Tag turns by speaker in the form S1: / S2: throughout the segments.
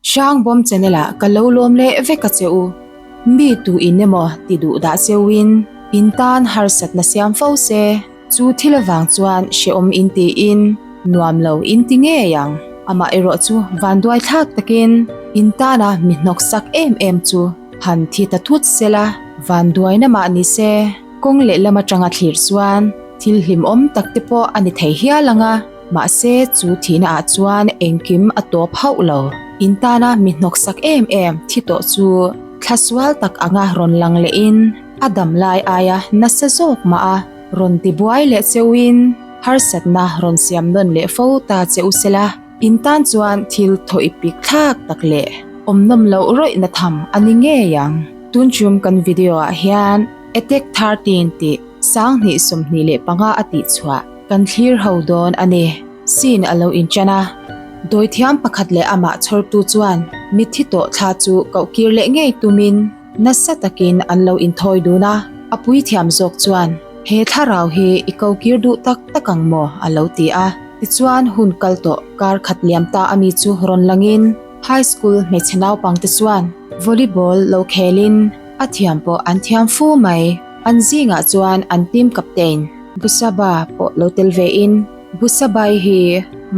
S1: Hrangbawm channel ah ka lo lawm leh vek a che u. Mi tu in emaw ti duh dah cheu in, in tan harsatna siam fo se. Chu thil avang chuan hrehawm in tiin nuam lo in ti ngei ang. Amah erawh chu vanduai thlak takin in tana mi hnawksak em em chu han thi ta thut sela, vanduaina mah ni se kawng lehlam atanga thlir chuan thil hlimawm tak te pawh a ni thei hial ang a, mahse chu thihna ah chuan engkim a tawp hauh lo. In tana mi hnawksak em em thi tawh chu thlasual tak anga rawn lang lehin, A dam lai aia nasa zawk mah a rawn ti buai leh cheuin harsatna rawn siam nawn leh fo ta che u sela, in tan chuan thil thaw i pik thlak tak leh awm nawm loh rawihna tham a ni ngei ang. Tun chum kan video ah hian Attack 13 tih 2025 a tih chhuah kan thlir ho dawn a ni. Scene a lo inṭan a, dawithiam pakhat leh amah chhawrtu chuan mitthi tawh thla chu koh kir leh ngei tumin, Nasa takin an lo inthawi dun a, a puithiam zawk chuan, He thlarau hi i ko kir duh tak tak ang maw? a lo ti a. Tichuan hun kal tawh kar khat liam ta a mi chu rawn langin High School hmeichhe naupangte chuan volleyball lo khelin a thiam pawh an thiam fu mai. An zingah chuan an team captain Busaba pawh lo tel vein Busabai hi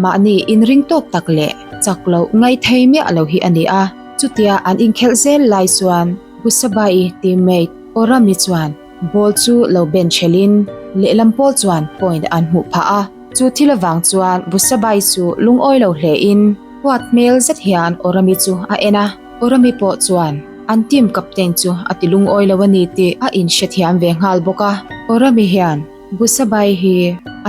S1: mahni inring tawk tak leh chak loh ngaithei miah lo hi a ni a. Chutia an inkhelh zel lai chuan Busabai teammate Orami chuan ball chu lo ben thelin lehlam pawl chuan point an hmuh phah a. Chu thil avang chuan Busabai chu lungawi lo hlein huat hmel zet hian Orami chu a en a. Orami pawh chuan an team captain chu a ti lungawi lo a ni tih a inhrethiam ve nghal bawk a. Orami hian Busabai hi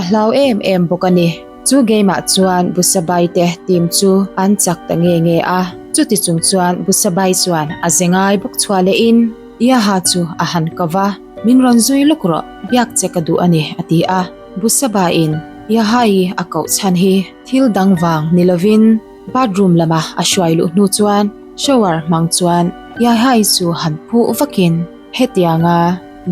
S1: a hlau em em bawk a ni. Chu game ah chuan Busabai te team chu an chak ta nge nge a, chuti chung chuan Busabai chuan a ze ngai bawk chhuah leh in Yaha chu a han ko va, Min rawn zui lawk rawh, biak che ka duh a ni a ti a. Busaba in Yaha i a koh chhan hi thil dang vang ni lovin bathroom lama a hruai luh hnu chuan shower hmang chuan Yaha i chu han phuh vakin hetianga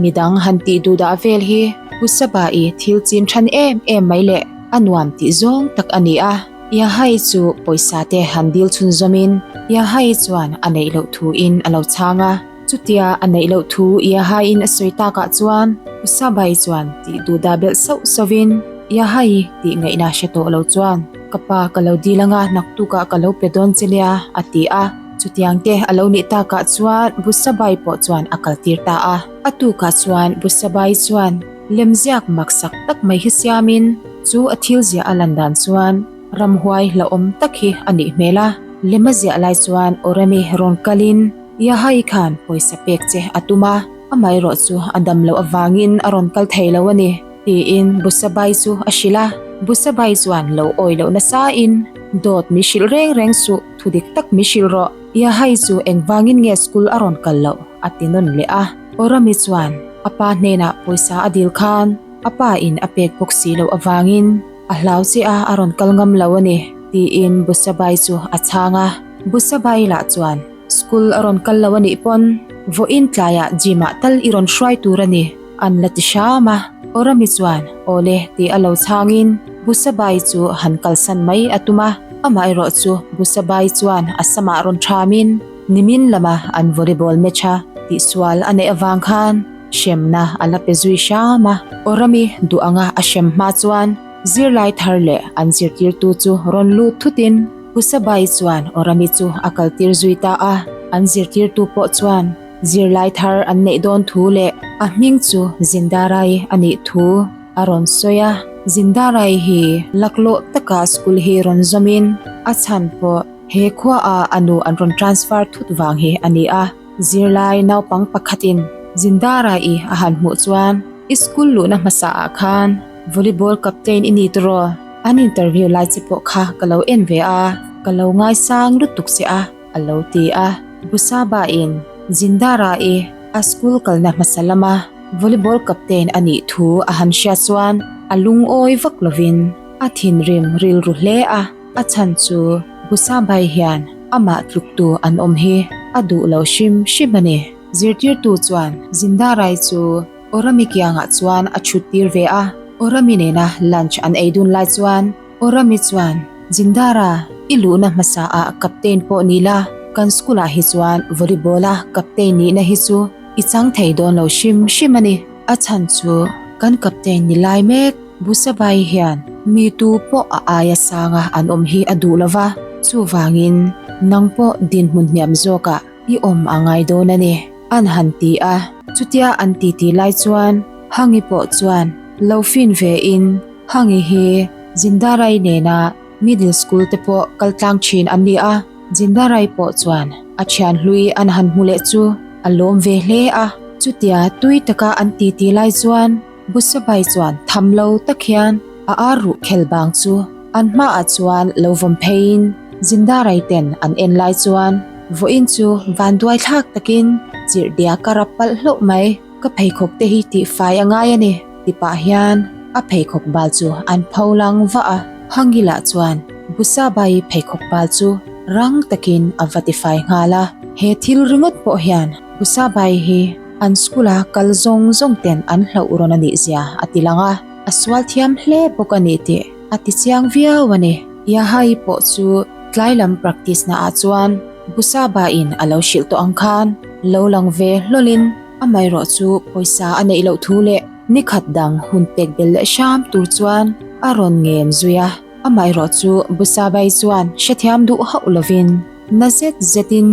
S1: Midang han tih duh dah vel hi Pu Saba-i thil chin than em em mai leh a nuam tih zawng tak a ni a. Yahai chu pawisa te han dil chhun zawmin Yahai chuan a neih loh thu in a lo chhang a. Chutia a neih loh thu Yahai-in a sawi takah chuan Pu Saba-i chuan tih duh dah belh sauh sauhin Yahai tih ngaihna hre tawh lo chuan Ka pa ka lo dil anga naktukah ka lo pe dawn che nia a ti a. Chutiang te a lo nih takah chuan Busabai pawh chuan a kaltir ta a. A tukah chuan Busabai chuan lemziak maksak tak mai hi siamin chu a thil ziah a lan dan chuan ramhuai hlauhawm tak hi a nih hmel a. Lem a ziah lai chuan Oremi rawn kalin Yahai khan pawisa pek che a tum a, amaherawh chu a dam loh avangin a rawn kal thei lo a ni tiin Busabai chu a hrilh a. Busabai chuan lo awi loh nasain dawt mi hrilh reng reng suh. Thu dik tak mi hrilh rawh, Yahai chu engvangin nge school a rawn kal loh? a ti nawn leh a. Orami chuan a pa hnenah pawisa a dil khan a pa in a pek bawk si loh avangin a hlau che a a rawn kal ngam lo a ni, tiin Busabai chu a chhang a. Busabai lah chuan school a rawn kal lo a nih pawn vawiin tlaiah gym ah tal i rawn hruai tur a ni, an la ti hram a. Orami chuan awle tih a lo chhangin Busabai chu han kalsan mai a tum a. Amaherawh chu Busabai chuan a samah rawn thamin nimin lama an volleyball match a tihsual a neih avang khan hremna a la pe zui hram a. Orami duh anga a hrem hma chuan zirlai thar leh an zirtirtu chu rawn lut thutin Busabai chuan Orami chu a kaltir zui ta a. An zirtirtu pawh chuan zirlai thar an neih dawn thu leh a hming chu Zindarai a nih thu A rawn sawi a, Zindarai hi laklawh taka school hi rawn zawmin a chhan pawh he khuaah a nu an rawn transfer thut vang hi a ni a. Zirlai naupang pakhatin Zindarai a han hmuh chuan I school luhna hmasa ah khan volleyball captain i ni tawh? An interview lai che pawh kha ka lo en ve a, ka lo ngaisang lutuk che a a lo ti a. Busaba in Zindarai a school kalna hmasa lama Volleyball captain a nih thu a han hriat chuan a lungawi vak lovin a thinrim rilru hle a, a chhan chu Busabai hian amah tluktu an awm hi a duh lo hrim hrim a ni. Zirtirtu chuan Zindarai chu Orami kiangah chuan a chhut tir ve a, Orami nena lunch an ei dun lai chuan Orami chuan, Zindara! I luhna hmasa ah captain pawh ni la, kan school ah hi chuan volleyball a captain nihna hi chu i chang thei dawn lo hrim hrim a ni. A chhan chu kan captain ni lai mek Busabai hian mi tu pawh a aia sanga an awm hi a duh lova, chuvangin nang pawh dinhmun hniam zawkah i awm a ngai dawn a ni, an han ti a. Chutia an titi lai chuan Hangi pawh chuan lo fin ve in Hangi hi Zindarai nena Middle school te pawh kal tlang thin an ni a, Jindarai pawh chuan a thian hlui an han hmu leh chu a lawm ve hle a. Chutia tui taka an titi lai chuan Busabai chuan tham lo tak hian a ar ruh khel bang chu an hmaah chuan lo vawm pheiin Jindarai ten an en lai chuan vawiin chu vanduai thlak takin chirhdia ka rap palh hlauh mai. Ka pheikhawk te hi tihfai a ngai a ni, ti pah hian a pheikhawk bal chu an pho lang vah a. Hangila chuan Busabai pheikhawk bal chu rang takin a va tifai nghal a. He thil ringawt pawh hian Busabai hi an school a kal zawng zawng ten an hlauh rawn a nih zia a ti lang a, a sual thiam hle bawk a ni tih a ti chiang viau a ni. Yahai pawh chu tlai lam practice na ah chuan Busaba in a lo hrilh tawh ang khan lo lang ve hlawlin amaherawh chu pawisa a neih loh thu leh nikhat dang hun pek bel leh hram tur chuan a rawn ngen zui a. Amaherawh chu Busabai chuan hrethiam duh hauh lovin na zet zetin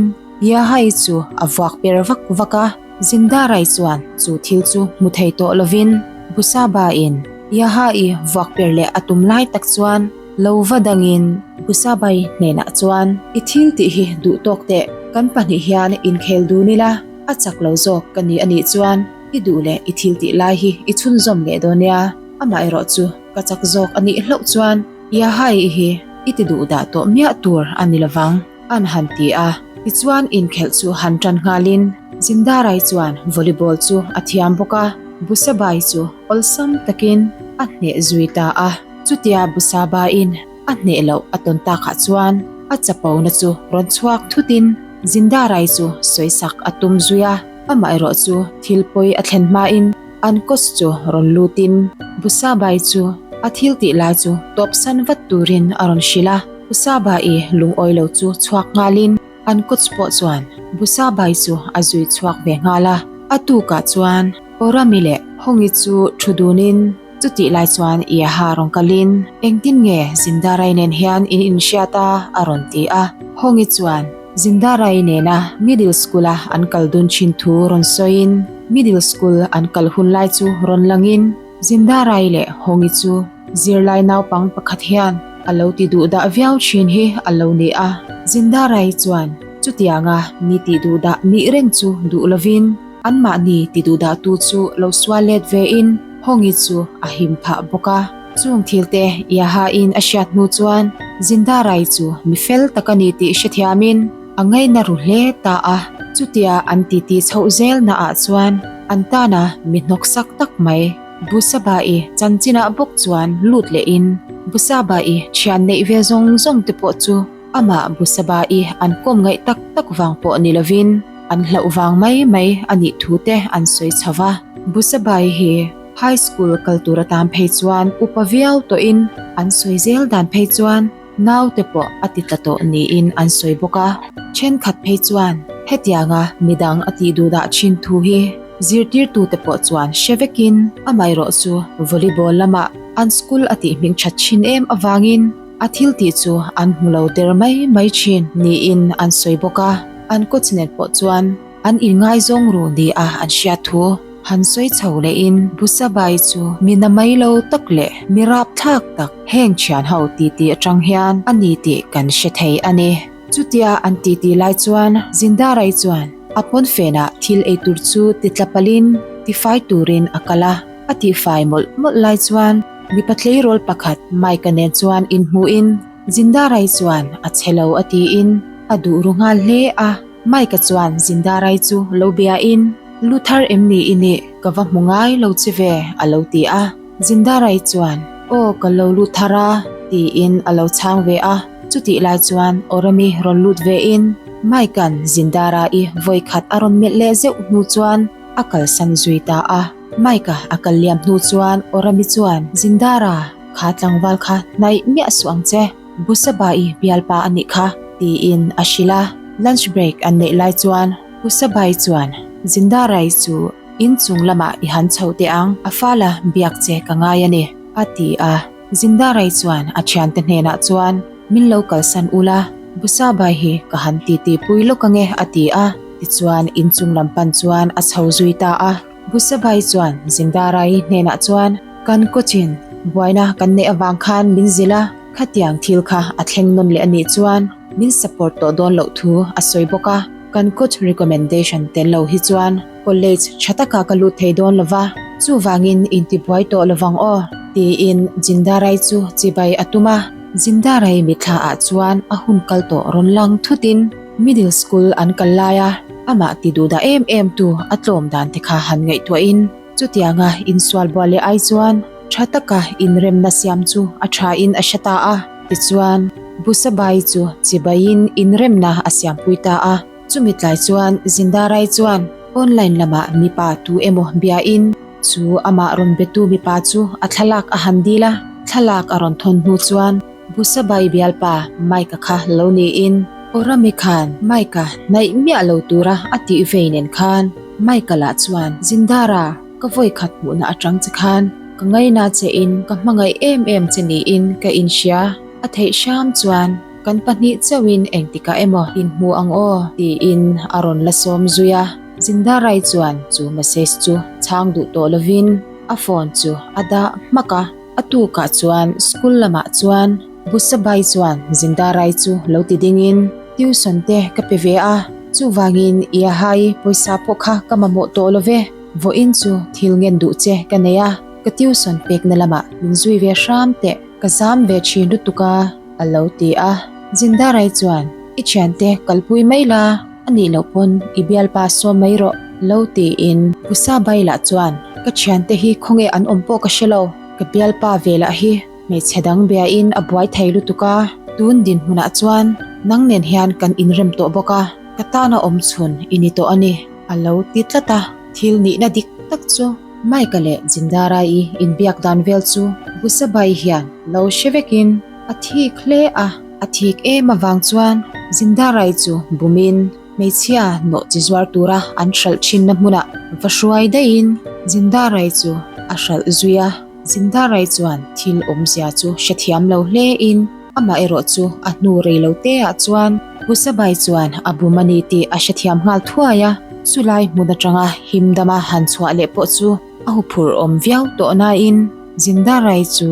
S1: Yahai chu a vuak per vak vak a. Zindarai chuan chu thil chu hmu thei tawh lovin Busaba in Yahai vuak per leh a tum lai tak chuan Lo va dangin Busabai hnenah chuan, I thil tih hi duh tawk teh, kan pahnih hian inkhel dun ila, a chak lo zawk ka ni a nih chuan i duh leh i thil tih lai hi i chhunzawm leh dawn nia, amaherawh chu ka chak zawk a nih hlauh chuan Yahai i hi i ti duh dah tawh miah tur a ni lovang, an han ti a. Tichuan inkhelh chu han tan nghalin Zindarai chuan volleyball chu a thiam bawk a, Busabai chu awlsam takin a hneh zui ta a. Chutia Busaba-in a hneh loh a tawn takah chuan a chapona chu rawn chhuak thutin Zindarai chu sawisak a tum zui a, amaherawh chu thil pawi a thlen hmain an coach chu rawn lutin Busabai chu a thil tih lai chu tawpsan vat turin a rawn hrilh a, Busabai lungawi lo chu chhuak nghalin an coach pawh chuan Busabai chu a zui chhuak ve nghal a, a tukah chuan Orami leh Hongi chu thu dunin Chutih lai chuan Iaha rawn kalin, Engtin nge Zindarai nen hian in inhriat a? a rawn ti a. Hongi chuan Zindarai nena middle school-a an kal dun thin thu rawn sawiin, middle school an kal hun lai chu rawn langin, Zindarai leh Hongi chu zirlai naupang pakhat hian a lo ti duh dah viau thin hi a lo ni a. Zindarai chuan chutianga mi tih duh dah nih reng chu duh lovin, Anmahni ti duhdahtu chu lo sual let vein Hongi chu a him phah bawk a. Chung thilte Iaha-in a hriat hnu chuan Zindarai chu mi fel tak a ni tih hrethiamin a ngaina ru hle ta a. Chutia an titi chhoh zelnaah chuan an tana mi hnawksak tak mai Busabai chanchinah bawk chuan lut lehin Busabai thian neih ve zawng zawng te pawh chu Amah Busabai an kawm ngaih tak tak vang pawh ni lovin an hlauh vang mai mai a nih thu te an sawi chho va. Busabai hi High School kal tur atan phei chuan upa viau tawhin an sawi zel dan phei chuan naute pawh a ti tla tawh niin an sawi bawk a. Thenkhat phei chuan hetianga midang a tih duh dah thin thu hi zirtirtute pawh chuan hre vekin amaherawh chu volleyball lamah an school a tih hming that thin em avangin A thil tih chu an hmu lo der mai mai thin niin an sawi bawk a, an coach nen pawh chuan an inngaizawng ru ni a an hriat thu han sawi chho lehin Busabai chu mi na mai lo tak leh mi rapthlak tak heng thian ho titi atang hian a ni tih kan hre thei a ni. Chutia an titi lai chuan Zindarai chuan a pawnfenah thil ei tur chu titla palhin tifai turin a kal a, a tihfai mawlh mawlh lai chuan Mipa tleirawl pakhat Mike-a nen chuan inhmuhin Zindarai chuan a che lo a tiin a duh ru nghal hle a. Mike-a chuan Zindarai chu lo biain, Lu thar em ni i nih? Ka va hmu ngai lo che ve a lo ti a. Zindarai chuan, Aw ka lo lut thar a tiin a lo chhang ve a. Chutih lai chuan Orami rawn lut vein Mike-a'n Zindara-i vawikhat a rawn melh leh zeuh hnu chuan a kalsan zui ta a. Mike-a a kal liam hnu chuan Orami chuan, Zindara, kha tlangval kha hnaih miah suh ang che. Busabai bialpa a nih kha, tiin a hrilh a. Lunch break an neih lai chuan Busabai chuan Zindarai chu inchung lamah i han chho teh ang, a fala biak che ka ngai a ni, a ti a. Zindarai chuan a thiante hnenah chuan min lo kalsan ula, Busabai hi ka han titi pui lawk ange a ti a, tichuan inchung lam pan chuan a chho zui ta a. Busabai chuan Zindarai hnenah chuan kan coach-in buaina kan neih avang khan min zilh a, khatiang thil kha a thleng nawn leh a nih chuan min support tawh dawn loh thu a sawi bawk a, kan coach recommendation tel lo hi chuan college tha taka ka lut thei dawn lo va, chuvangin intibuai tawh lo vang aw, tiin Jindarai chu chibai a tum a. Jindarai mitthla ah chuan a hun kal tawh rawn lang thutin middle school an kal lai a, amah ti duh dah em em tu a tlawm dan te kha han ngaihtuahin chutianga insual bual leh ai chuan tha taka inremna siam chu a tha in a hre ta a. Tichuan, Busabai chu chibaiin inremna a siampui ta a. Chumi tlai chuan Zindarai chuan online lamah mipa tu emaw biain chu amah rawn betu mipa chu a thlalak a han dil a, thlalak a rawn thawn hnu chuan Busabai bialpa Mike-a kha lo niin Orami khan Mike-a hnaih miah lo tura a tih vei nen khan Mike-a lah chuan Zindara ka vawikhat hmuhna atang che khan ka ngaina che in ka hmangaih em em che niin ka inhria a theih hram chuan Kan pahnih chauhin engtikah emaw inhmu ang aw? tiin a rawn la sawm zui a. Zindarai chuan chu message chu chhang duh tawh lovin a phone chu a dah hmak a. A tukah chuan school lamah chuan Busabai chuan Zindarai chu lo ti dingin tuition te ka pe ve a, chuvangin i a hai pawisa pawh kha ka mamawh tawh lo ve, vawiin chu thil ngen duh che ka nei a, ka tuition pekna lamah min zui ve hram teh, ka zam ve thin lutuk a. A lo ti a. Zindarai chuan, I thiante kalpui mai la, a nih loh pawn i bialpa sawm mai rawh, lo tiin Pusabai lah chuan, Ka thiante hi khawnge an awm pawh ka hre lo, ka bialpa ve lah hi hmeichhe dang biain a buai thei lutuk a, tun dinhmunah chuan nang nen hian kan inrem tawh bawk a, ka tana awm chhun i ni tawh a ni, a lo ti tlat a. Thil nihna dik tak chu Mike-a leh Jindarai-i inbiak dan vel chu Busabai hian lo hre vekin a thik hle a, a thik em avang chuan Jindarai chu bumin hmeichhia nawh chi zuar tura an hralh thinna hmunah va hruai daihin Jindarai chu a hralh zui a. Jindarai chuan thil awmzia chu hrethiam lo hlein amah erawh chu a hnu rei lo te ah chuan Busabai chuan a bum a ni tih a hrethiam nghal thuai a, chulai hmun atanga him dama han chhuah leh pawh chu a huphurh awm viau tawh nain Zindarai chu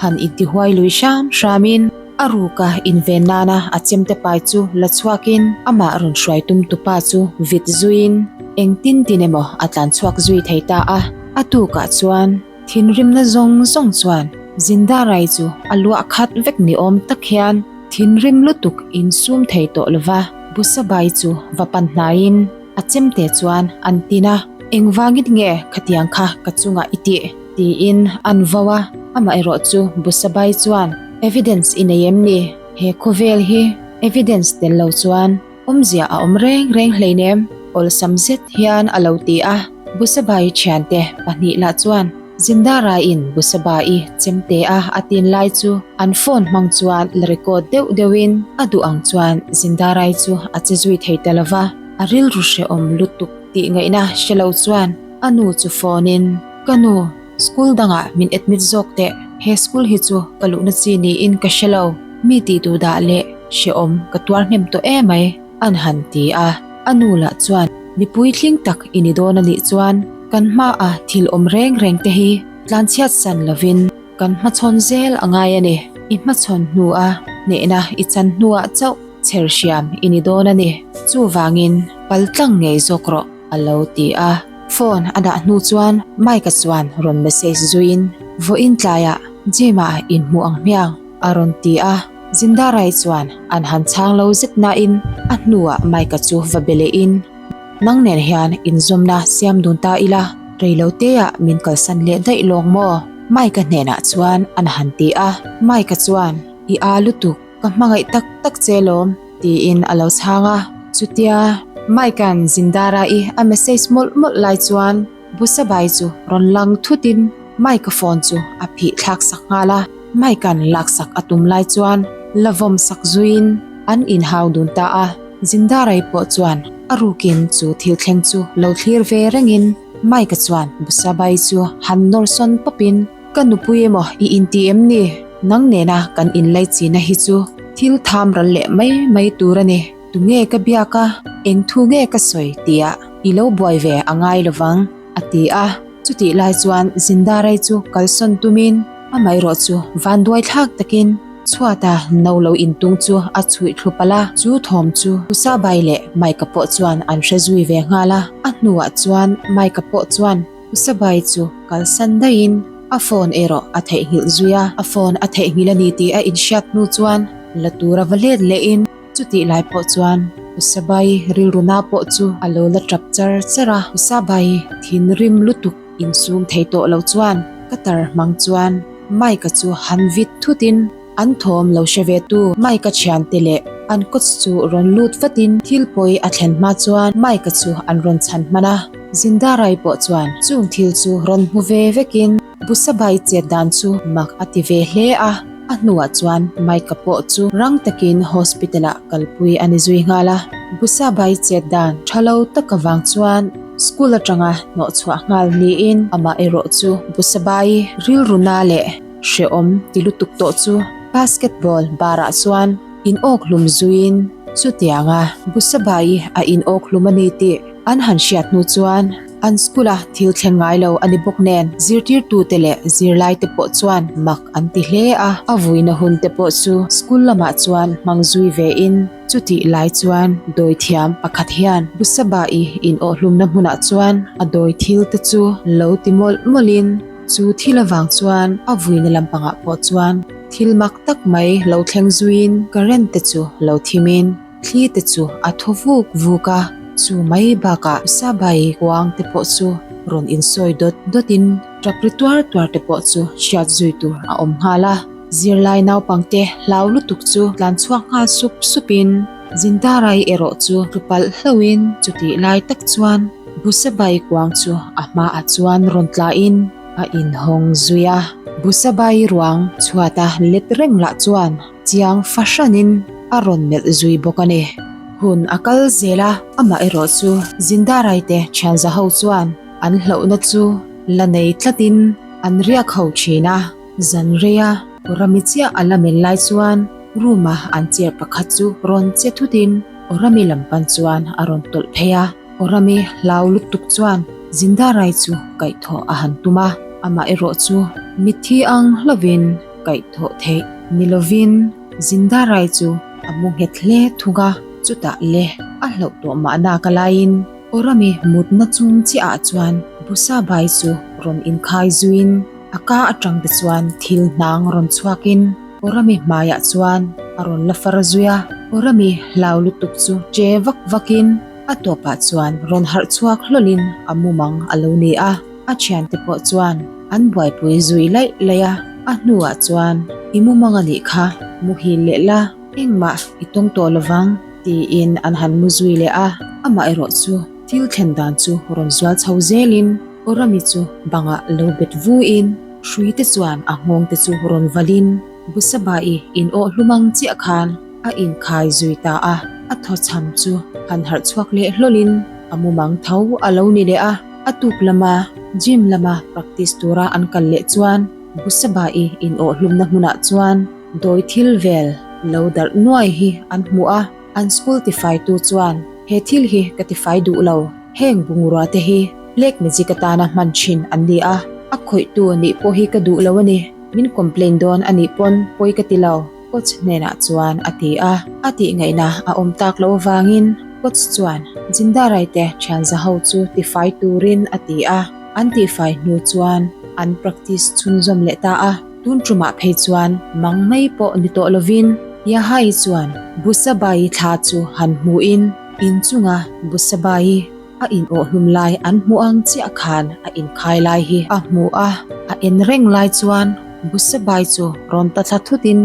S1: han intihuai lui hram hramin a ruka inven nana a chemte pai chu la chhuakin amah rawn hruai tum tupa chu vit zuiin engtin tin emaw a tlan chhuak zui thei ta a, a tukah chuan. Thinrimna zawng zawng chuan Zindarai chu a luah khat vek ni awm tak hian thinrim lutuk insum thei tawh lova Busabai chu va pan hnaiin a chemte chuan an tin a, Engvangin nge khatiang kha ka chungah i tih? tiin an vo a, amaherawh chu Busabai chuan Evidence i nei em ni? He khawvel hi evidence tel lo chuan Awmzia a awm reng reng hleinem, awlsam zet hian a lo ti a. Busabai thiante pahnih lah chuan Zindaraiin Busabai chemte a a tin lai chu an phone hmang chuan la record deuh deuhin a duh ang chuan Zindarai chu a che zui thei ta lova, a rilru hrehawm lutuk tih ngaihna hre lo chuan a nu chu phone in, Ka nu, school dangah min admit zawk teh, he school hi chu ka luhna chi niin ka hre lo. Mi tih duh dah leh hrehawm ka tuar hnem tawh emai, an han ti a. A nu lah chuan, Mipui tling tak i ni dawn a nih chuan kan hmaah thil awm reng reng te hi tlanchhiat san lovin kan hmachhawn zel a ngai a ni. I hmachhawn hnua hnehna i chan hnuah chauh chher hriam i ni dawn a ni. Chuvangin paltlang ngei zawk rawh, a lo ti a. Phone a dah hnu chuan Mike-a chuan rawn message zuiin, Vawiin tlaiah gym-ah inhmuh ang hmiang. A rawn ti a, Zindarai chuan an han chhang lo zet nain a hnuah Mike-a chu va be lehin, Nang nen hian inzawmna siam dun ta ila, reiloteah min kalsan leh daih lawng maw? Mike-a hnenah chuan an han ti a, Mike-a chuan, I aa lutuk, ka hmangaih tak tak che lawm, tiin a lo chhang a. Chutia Mike-a'n Zindara-i a message mawlh mawlh lai chuan, Busabai chu rawn lang thutin Mike-a phone chu a phih thlak sak nghal a, Mike-a'n lak sak a tum lai chuan la vawm sak zuiin an inhau dun ta a. Zindarai pawh chuan a rukin chu thil thleng chu lo thlir ve rengin Mike-a chuan Busabai chu han nawr sawn pawpin, Ka nupui emaw i inti em ni? Nang nena kan inlaichina hi chu thil tham ral leh mai mai tur a ni. Tunge ka biak a, eng thu nge ka sawi tihah i lo buai ve a ngai lovang, a ti a. Chutih lai chuan Zindarai chu kalsawn tumin amaherawh chu vanduai thlak takin chhuata no lo intung chu a chhuih thlu palh a. Chu thawm chu Usabai leh Mike-a pawh chuan an hre zui ve nghal a. A hnuah chuan Mike-a pawh chuan Usabai chu kalsan daihin a phone erawh a theihnghilh zui a. A phone a theihnghilh a ni tih a inhriat hnu chuan la tura va let lehin, Chutih lai pawh chuan Usabai rilruna pawh chu a lo la tap char char a, Usabai thinrim lutuk insum thei tawh lo chuan ka tar hmang chuan Mike-a chu han vit thutin an thawm lo hre ve tu Mike-a thiante leh an coach chu rawn lut vatin thil pawi a thlen hma chuan Mike-a chu an rawn chhan hman a, Zindarai pawh chuan chung thil chu rawn hmu ve vekin Busabai chet dan chu mak a ti ve hle a. A hnuah chuan Mike-a pawh chu rang takin hospital-ah kalpui a ni zui nghal a. Busabai chet dan tha lo tak avang chuan school atanga hnawhchhuah nghal niin amah erawh chu Busabai rilruna leh hrehawm ti lutuk tawh chu basketball bar-ah chuan in awk hlum zuiin chutianga Busabai a in awk hlum a ni tih an han hriat hnu chuan An school-a thil thleng ngai lo a ni bawk nen, zirtirtute leh zirlaite pawh chuan mak an ti hle a. A vuina hun te pawh chu school lamah chuan hmang zui vein, chutih lai chuan dawithiam pakhat hian Busabai inawhhlumna hmunah chuan a dawi thil te chu lo ti mawlh mawlhin, chu thil avang chuan a vuina lampangah pawh chuan thil mak tak mai lo thleng zuiin current te chu lo thimin, Thli te chu a thaw vuk vuk a, chu mai bakah Sabai kuang te pawh chu rawn insawi dawt dawt in tap ri tuar tuar te pawh chu hriat zui tur a awm nghal a. Zirlai naupang te hlau lutuk chu tlan chhuak nghal sup sup in Zindarai erawh chu tlu palh hlauh in chutih lai tak chuan Busabai kuang chu a hmaah chuan rawn tla in a inhawng zui a. Busabai ruang chhuata let reng lah chuan Chiang fahranin a rawn melh zui bawk a ni. Hun a kal zel a, amah erawh chu Zindarai te thianza ho chuan an hlauhna chu la nei tlatin an riak ho thin a. Zan reia Orami chiah a la men lai chuan room a an chair pakhat chu rawn che thutin Orami lam pan chuan a rawn tawlh phei a. Orami hlau lutuk chuan Zindarai chu kaihthawh a han tum a, amah erawh chu mitthi ang hlauhin Kaihthawh theih ni lovin Zindarai chu a mu nghet hle thung a, chutah le a hlauh tawh mahna ka laiin Orami mutna chung chiahah chuan Busabai chu rawn inkhai zuiin a ka atang te chuan thil hnang rawn chhuakin Orami hmaiah chuan a rawn la far zui a, Orami hlau lutuk chu che vak vakin a tawpah chuan rawn harh chhuak hlawlhin a mumang a lo ni a. A thiante pawh chuan an buaipui zui laih laih a, a hnuah chuan i mumang a nih kha, muhil leh la, engmah i tawng tawh lovang tiin an han mu zui leh a, amaherawh chu thil thlen dan chu rawn zual chho zelin Orami chu bangah lo bet vuin hrui te chuan a nghawng te chu rawn valin Busabai in awh hlum ang chiah khan a inkhai zui ta a, a thawchham chu han harh chhuak leh hlawlin a mumang tho a lo ni leh a. A tuk lama gym lama practice tura an kal leh chuan Busabai in awh hlumna hmunah chuan dawi thil vel lo darh nuai hi an hmu a, an school tifaitu chuan he thil hi ka tifai duh lo, heng bungrua te hi black magic atana hman thin an ni a, a khawihtu nih pawh hi ka duh lo a ni, min complain dawn a nih pawn pawi ka ti lo. Coach hnenah chuan a ti a, a tih ngaihna a awm tak loh avangin coach chuan Jindarai te thianza ho chu tifai turin a ti a, an tihfai hnu chuan an practice chhunzawm leh ta a, tun tumah phei chuan mang mai pawh ni tawh lovin Yahai chuan Busabai thla chu han hmuhin inchunga Busabai A in awh hlum lai an hmuh ang chiah khan a inkhai lai hi a hmu a, a en reng lai chuan Busabai chu rawn ta thla thutin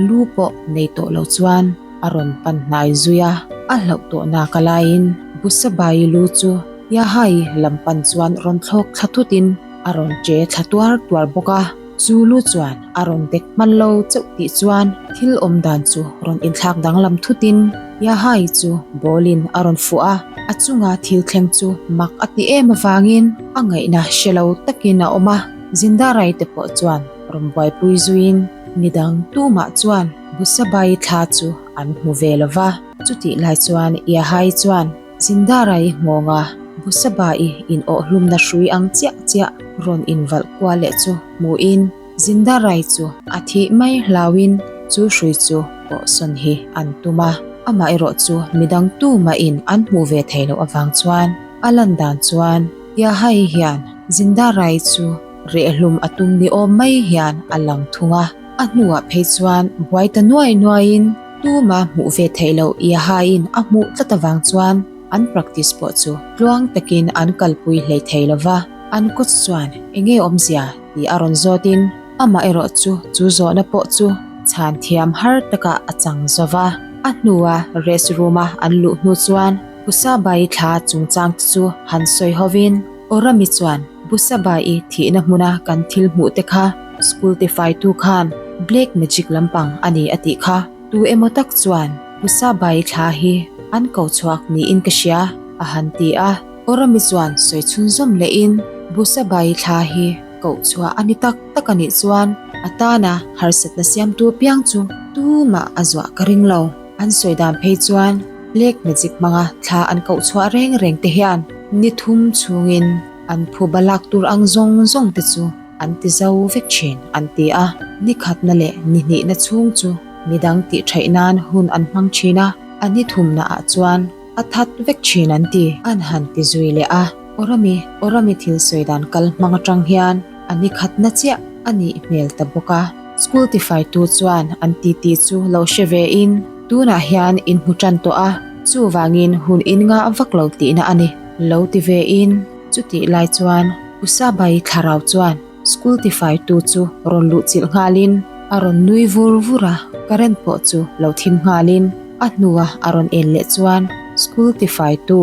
S1: lu pawh nei tawh lo chuan a rawn pan hnai zui a, a hlauh tawh nak a laiin Busabai lu chu Yahai lam pan chuan rawn thlawk thla thutin a rawn che thla tuar tuar bawk a. Chu lu chuan a rawn dek hman lo chauh tih chuan thil awm dan chu rawn inthlak danglam thutin Yahai chu ball in a rawn fuh a, a chunga thil thleng chu mak a ti em avangin a ngaihna hre lo takin a awm a, Zindarai te pawh chuan rawn buaipui zuiin midang tumah chuan Busabai thla chu an hmu ve lo va, chutih lai chuan Yahai chuan Zindarai nghawnga Busabai in awhhlumna hrui ang chiah chiah rawn invalh kual leh chu hmuin Zindarai chu a thih mai hlauin chu hrui chu pawhsawn hi an tum a, amaherawh chu midang tumahin an hmuh ve theih loh avang chuan a lan dan chuan Yahai hian Zindarai chu rehlum a tum ni awm mai hian a lang thung a, a hnuah phei chuan buai ta nuai nuaiin tuma hmuh ve theih loh Yahaiin a hmuh tlat avang chuan an practice pawh chu tluang takin an kalpui hlei thei lo va, an coach chuan enge awmzia tih a rawn zawtin amah erawh chu chu zawhna pawh chu chhan thiam har takah a chang zo va. A hnua rest room a an luh hnu chuan Pusabai thla chungchang te chu han sawi hovin Orami chuan Pusabai thihna hmuna kan thil hmuh te kha school tifaitu khan black magic lampang a ni a tih kha. Tu emaw tak chuan Pusabai thla hi an ko chhuak niin ka hria a han ti a. Orami chuan sawi chhunzawm lehin Busabai thla hi koh chhuah a ni tak tak a nih chuan a tana harsatna siamtu apiang chu tumah a zuah ka ring lo. An sawi dan phei chuan Black Magic hmanga thla an koh chhuah reng reng te hian ni thum chhungin an phu balak tur ang zawng zawng te chu an ti zo vek thin an ti a. Ni khatna leh ni hnihna chhung chu midang tih theih nan hun an hmang thin a, a ni thumna ah chuan A that vek thin an ti. An han ti zui leh a. Orami, Orami thil sawi dan kal hmang atang hian a ni khatna chiah a nih hmel ta bawk a. School tifaitu chuan an titi chu lo hre ve in tunah hian in hmu tan tawh a, chuvangin hun in ngah vak lo tihna a ni lo ti ve in. Chutih lai chuan Usabai thlarau chuan School tifaitu chu rawn luh chilh nghalin a rawn nui vur vur a, current pawh chu lo thim nghalin a hnua a rawn en leh chuan school tifaitu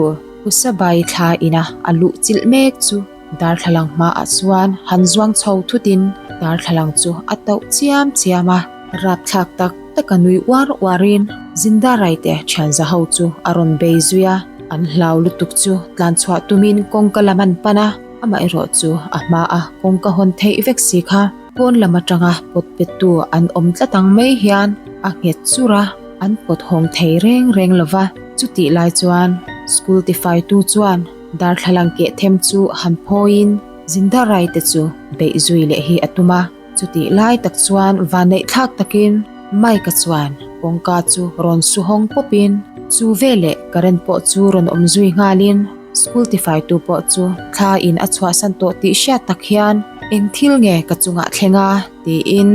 S1: Usabai thla ina a luh chilh mek chu darthlalang hmaah chuan han zuang chho thutin darthlalang chu a tauh chiam chiam a, rapthlak tak taka nui uar uarin Zindarai te thianza ho chu a rawn bei zui a, an hlau lutuk chu tlanchhuah tumin kawngka lam an pan a. Amaherawh chu a hma a kawngka hawn theih vek si kha pawn lam atanga pawt pettu an awm tlat ang mai hian a nghet chur a, an pawt hawng thei reng reng lo va. Chutih lai chuan school tifaitu chuan darthlalang keh them chu han phawiin Zindarai te chu beih zui leh hi a tum a. Chutih lai tak chuan vanneih thlak takin Mike-a chuan kawngka chu rawn su hawng pawpin chu veleh current pawh chu rawn awm zui nghalin school tifaitu pawh chu thla in a chhuahsan tawh tih hriat tak hian eng thil nge ka chungah thleng a tiin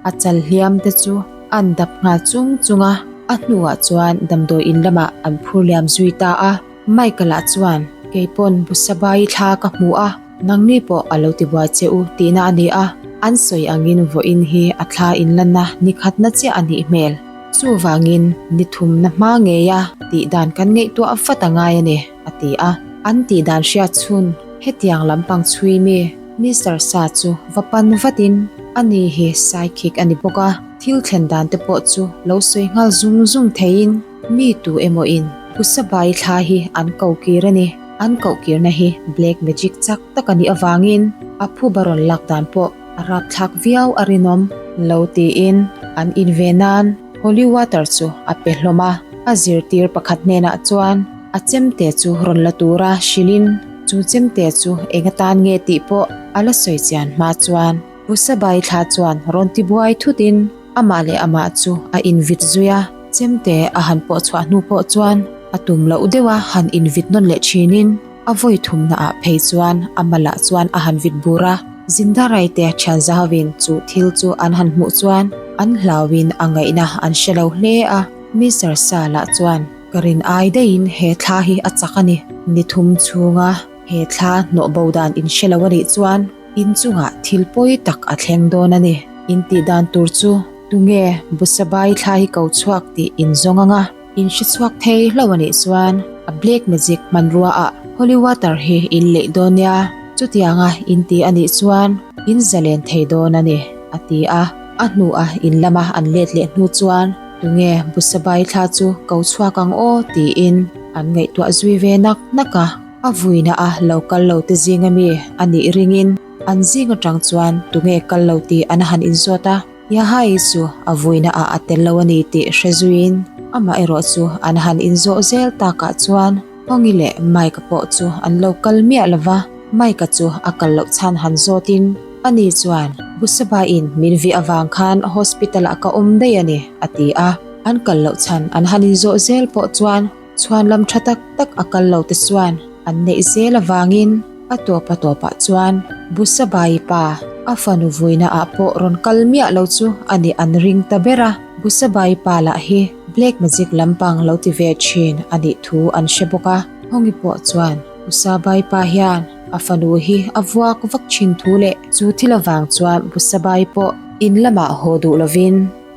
S1: a chal hliam te chu an dap nghal chung chung a, a hnuah chuan damdawi in lamah an phur liam zui ta a. Mike-a lah chuan keipawn Busabai thla ka hmu a. Nangni pawh a lo ti buai che u tihna a ni a, an sawi angin vawiin hi a thla inlanna ni khatna chiah a nih hmel. Chuvangin ni thumna hma ngeia tih dan kan ngaihtuah vat a ngai a ni, a ti a. An tih dan hriat chhun hetiang lampang chhui mi Mister Sa chu va pan vatin a ni hi psychic a ni bawk a, thil thlen dan te pawh chu lo sawi nghal zung zung theiin mi tu emaw in Usabai thla hi an ko kir a ni. An kohkirna hi black magic chak tak a nih avangin a phuba rawn lak dan pawh a rapthlak viau a rinawm lo tiin an inve nan holy water chu a pe hlawm a. A zirtir pakhat hnenah chuan a chemte chu rawn la tura hrilhin chu chemte chu eng atan nge tih pawh a la sawi chian hma chuan Pusabai thla chuan rawn tibuai thutin Amah leh amah chu a invit zui a, chemte a han pawh chhuah hnu pawh chuan a tum loh deuha han invit nawn leh thinin a vawi thumna ah phei chuan a malah chuan a han vit bur a. Zindarai te thian zahovin chu thil chu an han hmuh chuan an hlauin a ngaihna an hre lo hle a. Mister Sa lah chuan, Ka rin ai daihin he thla hi a chak a ni. Ni thum chhunga he thla hnawh bo dan in hre lo a nih chuan, In chungah thil pawi tak a thleng dawn a ni. In tih dan tur chu tunge Busabai thla hi ko chhuak tih in zawng anga in hre chhuak thei hlauh a nih chuan a black magic hmanrua ah holy water hi in leih dawn nia. Chutianga in ti a nih chuan in zalen thei dawn a ni. a ti a. A hnuah in lama an let leh hnu chuan tunge Busabai thla chu ko chhuak ang aw tiin an ngaihtuah zui ve nak nak a. A vuina a lo kal lo te zing ami a nih ringin an zing atang chuan tunge kal lo tih an han inzawt a. Yahai chu a vuina ah a tel lo a ni tih hre zuiin amah erawh chu an han inzawh zel takah chuan Hawngi leh Mike-a pawh chu an lo kal miah lo va, Mike-a chu a kal loh chhan han zawtin ani chuan Busaba-in min vih avang khan hospital-ah ka awm daih a ni a ti a, an kal loh chhan an han inzawh zel pawh chuan chhuan lam tha tak tak a kal lo te chuan an neih zel avangin a tawp a tawpah chuan Busabai pa a fanu vuina ah pawh rawn kal miah lo chu a nih an ring ta ber a, Busabai pa lah hi black magic lampang lo ti ve thin a nih thu an hre bawk a, Hawngi pawh chuan Busabai pa hian a fanu hi a vuak vak thin thu leh chu thil avang chuan Busabai pawh in lamah haw duh lovin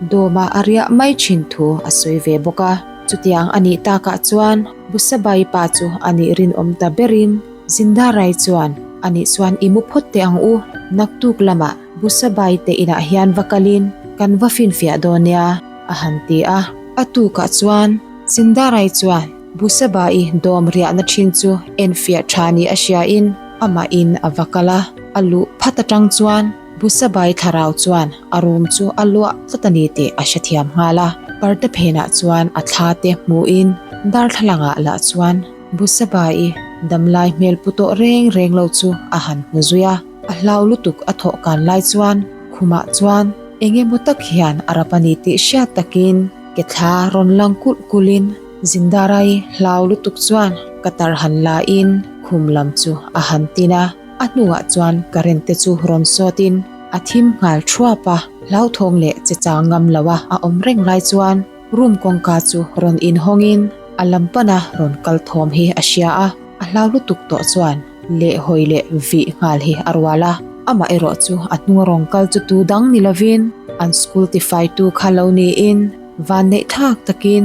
S1: Dawma a riah mai thin thu a sawi ve bawk a, chutiang a nih takah chuan Busabai pa chu a nih rinawm ta berin Zindarai chuan a nih chuan i mu phawt teh ang u, naktuk lamah Busabai te inah hian va kalin kan va finfiah dawn nia a han ti a. A tukah chuan Zindarai chuan Busabai dawm riahna thin chu enfiah tha ni a hriain amahin a va kal a, a luh phat atang chuan Busabai thlarau chuan a room chu a luah tlat a ni tih a hrethiam nghal a, parda phenah chuan a thla te hmuhin darthlalangah lah chuan Busabai damlai hmel pu tawh reng reng lo chu a han hmu zui a, a hlau lutuk a thawh kan lai chuan khumah chuan eng emaw tak hian a rap a ni tih hriat takin ke thla rawn lang kulh kulhin Zindarai hlau lutuk chuan ka tar han lain khum lam chu a han tin a. A hnuah chuan current te chu rawn sawtin a thim nghal thuap a, hlauthawng leh che chang ngam lo a a awm reng lai chuan room kawngka chu rawn inhawngin a lam pana rawn kal thawm hi a hria a, a hlau lutuk tawh chuan leh hawi leh vih nghal hi a rual a, amah erawh chu a hnunga rawn kal chu tu dang ni lovin an school tifaitu kha lo niin Vanneih thlak takin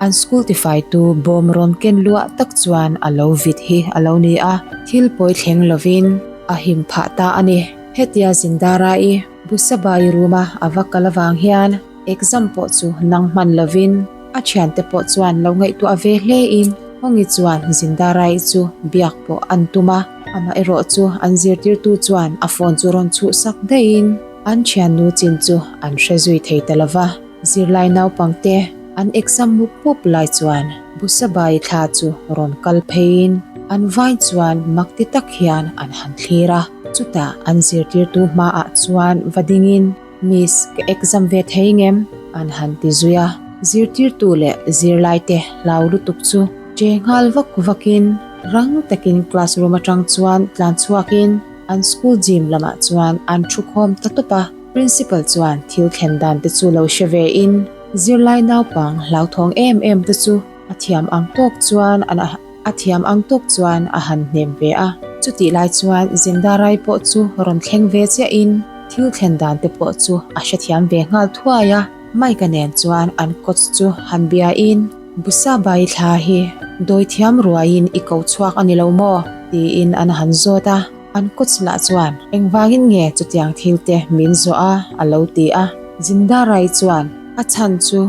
S1: an school tifaitu bawm rawn ken luah tak chuan a lo vit hi a lo ni a, thil pawi thleng lovin a him phah ta a ni. Hetia Zindara-i Busabai room-a a va kal avang hian exam pawh chu nang hman lovin a thiante pawh chuan lo ngaihtuah ve hlein Hawngi chuan Zindara-i chu biak pawh an tum a, amaherawh chu an zirtirtu chuan a phone chu rawn chhuhsak daihin an thiannu chin chu an hre zui thei ta lova. Zirlai naupangte an exam mup mup lai chuan Busabai thla chu rawn kal pheiin an vai chuan mak ti tak hian an han thlir a. Chutah an zirtirtu hmaah chuan va dingin, Miss, ka exam ve thei ngem? an han ti zui a. Zirtirtu leh zirlaite hlau lutuk chu che nghal vak vakin rang takin classroom atang chuan tlan chhuakin an school gym lamah chuan an thu khawm ta tawp a. Principal chuan thil thlen dan te chu lo hre ve in zirlai naupang hlauthawng em em te chu a thiam ang tawk chuan an a thiam ang tawk chuan a han hnem ve a. Chutih lai chuan Zindarai pawh chu rawn thleng ve chiah in thil thlen dan te pawh chu a hrethiam ve nghal thuai a. Mike-a nen chuan an coach chu han bia in Busabai thla hi dawi thiam ruai in i ko chhuak a ni lo maw? tiin an han zawt a. An coach lah chuan, Engvangin nge chutiang thil te min zawh a? a lo ti a. Zindarai chuan, A chhan chu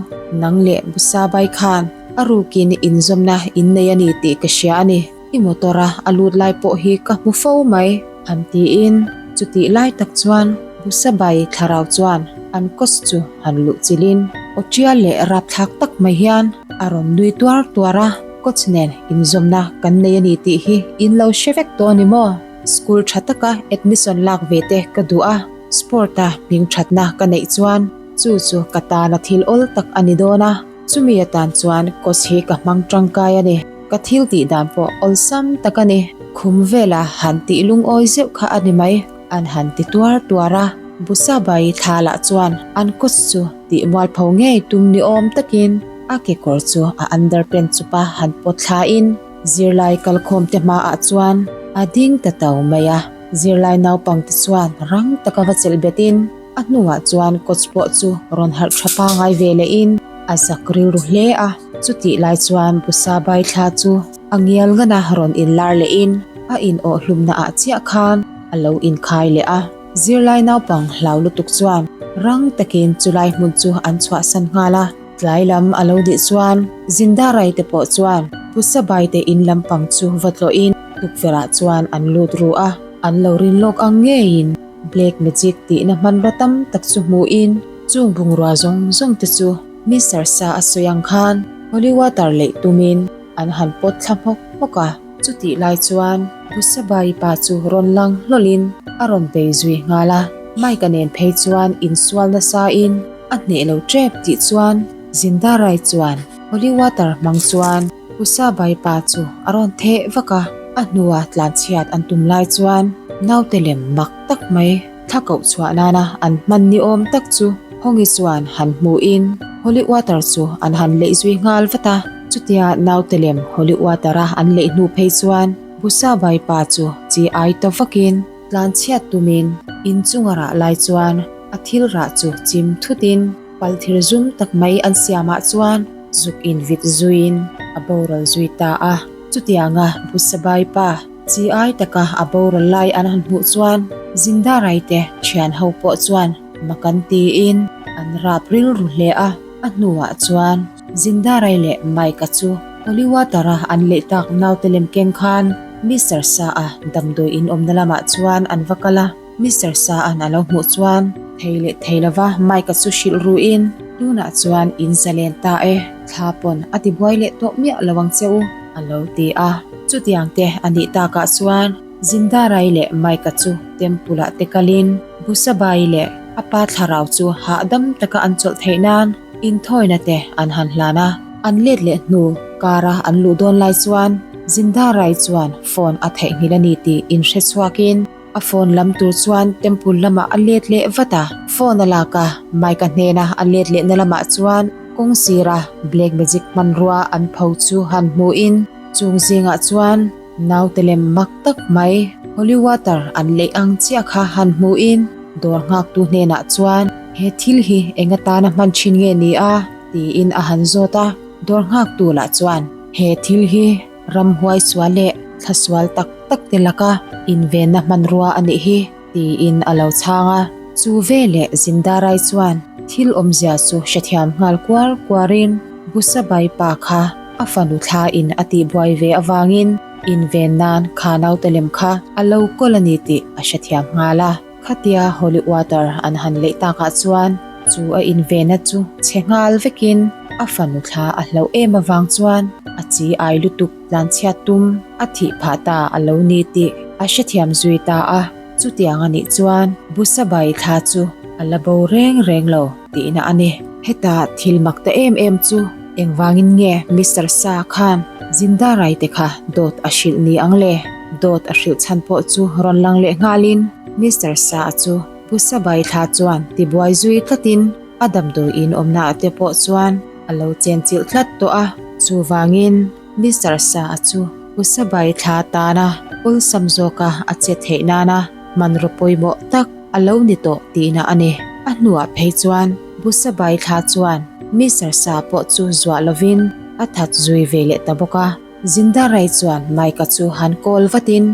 S1: nang leh Busabai khan a rukin inzawmna in nei a ni tih ka hria a ni. I motor a a lut lai pawh hi ka hmu fo mai, han tiin chutih lai tak chuan Busabai thlarau chuan an coach chu han luh chilhin aw tial leh rapthlak tak mai hian a rawn nui tuar tuar a. Coach nen inzawmna kan nei a ni tih hi in lo hre vek tawh a ni maw? School tha taka admission lak ve te ka duh a, sport a hming thatna ka neih chuan chu chu ka tana thil awl tak a ni dawn a, chumi atan chuan coach hi ka hmang tangkai a ni. Ka thil tih dan pawh awlsam tak a ni. Khum vela han tih lungawi zeuh kha a ni mai, an han ti tuar tuar a. Busabai thla lah chuan an coach chu tih mualpho ngei tum ni awm takin A kekawr chu a underpant chupa han pawt thlain zirlai kalkhawmte hmaah chuan a ding ta tau mai a. Zirlai naupangte chuan rang taka va chelh betin a hnungah chuan coach pawh chu rawn harh tha pangai ve lehin a zak rilru hle a. Chutih lai chuan Busa Baithla chu a ngial ngana rawn inlar lehin a inawhhlumnaah chiah khan a lo inkhai leh a. Zirlai naupang hlau lutuk chuan rang takin chulai hmun chu an chhuahsan nghal a. Tlai lam a lo dih chuan Zindarai te pawh chuan Pu Sabai te in lampang chu va tlawhin tukverh ah chuan an lut ru a, an lo rin lawk ang ngeiin Black Magic tihna hmanraw tam tak chu hmuhin chung bungrua zawng zawng te chu Mister Sa a sawi ang khan Holy Water leih tumin an han pawt thla hmawk hmawk a. Chutih lai chuan Pu Sabai pa chu rawn lang hlawlhin a rawn bei zui nghal a, Mike-a nen phei chuan insual nasain a hneh lo tep tih chuan Zindarai chuan holy water hmang chuan Pu Sabai pa chu a rawn theh vak a, a hnua tlanchhiat an tum lai chuan naute lem mak tak mai thla koh chhuah nana an hman ni awm tak chu Hongi chuan han hmuhin holy water chu an han leih zui nghal vat a. Chutia naute lem holy water a an leih hnu phei chuan Pu Sabai pa chu chi ai ta vakin Tlanchhiat tumin inchunga rah lai chuan a thil rah chu chim thutin pal thir zum tak mai an siamah chuan zuk invit zuiin a boral zui ta a. Chutianga Busabai pa chi ai taka a boral lai an han hmuh chuan Zindarai te thian ho pawh chuan mak an tiin an rap rilru hle a. A hnuah chuan Zindarai leh Mike-a chu Holy Water-a an leh tak naute lem keng khan Mister Sa-a damdawi in awmna lamah chuan an va kal a. Mister Sa-a'n a lo hmuh chuan thei leh thei lova Mike-a chu hrilh ruin, Tunah chuan in zalen ta e, thla pawn a tibuai leh tawh miah lo ang che u, a lo ti a. Chutiang te a nih takah chuan Zindarai leh Mike-a chu Temple-ah te kalin Busabai leh a pa thlarau chu hahdam taka an chawlh theih nan inthawina te an han hlan a. An let leh hnu kara an luh dawn lai chuan Zindarai chuan phone a theihnghilh a ni tih inhre chhuakin a phone lam tur chuan Temple lamah a let leh vat a. Phone a lak a, Mike-a hnena a let lehna lamah chuan kawng sira Black Magic hmanrua an pho chu han hmuhin chung zingah chuan Naute lem mak tak mai holy water an leih ang chiah kha han hmuhin dawr nghaktu hnenah chuan he thil hi eng atana hman thin nge ni a? tiin a han zawt a, dawr nghaktu lah chuan he thil hi ramhuai sual leh thla sual tak tak te laka invenna hmanrua a nih hi tiin a lo chhang a, chu veleh Zindarai chuan thil awmzia chu hrethiam nghal kuar kuarin Busabai pa kha a fanu thla in a tihbuai ve avangin inven nan kha naute lem kha a lo kawl a ni tih a hrethiam nghal a. Khatia holy water an han leih takah chuan chu a invenna chu chhe nghal vekin a fanu thla a hlauh em avang chuan a chi ai lutuk tlanchhiat tum a thih phah ta a lo ni tih a hrethiam zui ta a. Chutiang a nih chuan Busabai thla chu a la bo reng reng lo tihna a ni. Heta thil mak ta em em chu engvangin nge Mister Sa khan Zindarai te kha dawt a hrilh ni ang le? Dawt a hrilh chhan pawh chu rawn lang leh nghalin Mister Sa chu Busabai thla chuan tibuai zui tlatin a damdawi in awmnaah te pawh chuan a lo chenchilh tlat tawh a. Chuvangin Mister Sa chu Busabai thla tana awlsam zawka a che theih nana hmanraw pawimawh tak a lo ni tawh tihna a ni. A hnuah phei chuan Busabai thla chuan Mister Sa pawh chu zuah lovin a that zui ve leh ta bawk a. Zindarai chuan Mike-a chu han call vatin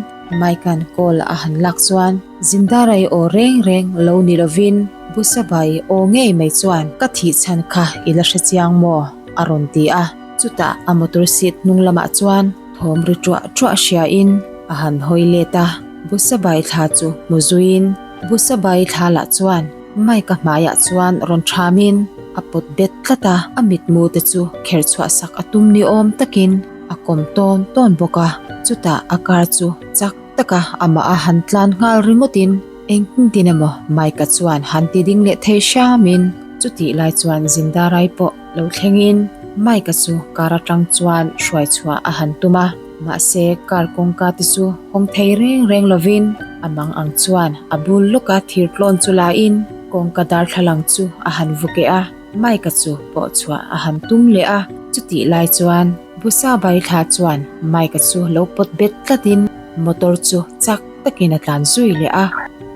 S1: Mike-a'n call a han lak chuan Zindarai aw reng reng lo ni lovin Busabai aw ngei mai chuan ka thih chhan kha i la hre chiang maw? a rawn ti a. Chutah a motor seat hnung lamah chuan thawm ri ṭuah ṭuah hriain a han hawi let a, Busabai thla chu hmu zuiin Busabai thla lah chuan Mike-a hmaiah chuan rawn ṭhamin a pawt bet tlat a, a mitmu te chu kher chhuah sak a tum ni awm takin a kawm tawn tawn bawk a, chutah a car chu chak taka amah a han tlan nghal ringawtin engtin tin emaw Mike-a chuan han ti ding leh thei hramin chutih lai chuan Zindarai pawh lo thlengin Mike-a chu car atang chuan hruai chhuah a han tum a, mahse car kawngka te chu hawng thei reng reng lovin a mang ang chuan a bul lawka thir tlawn chu lain kawngka darthlalang chu a han vu keh a, Mike-a chu pawh chhuah a han tum leh a, chutih lai chuan Busa Baithla chuan Mike-a chu lo pawt bet tlatin motor chu chak takin a tlan zui leh a,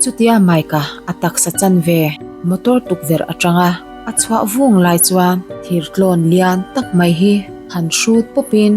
S1: chutia Mike-a a taksa chanve motor tukverh atanga A chhuah vung lai chuan thir tlawn lian tak mai hi han hrut pawpin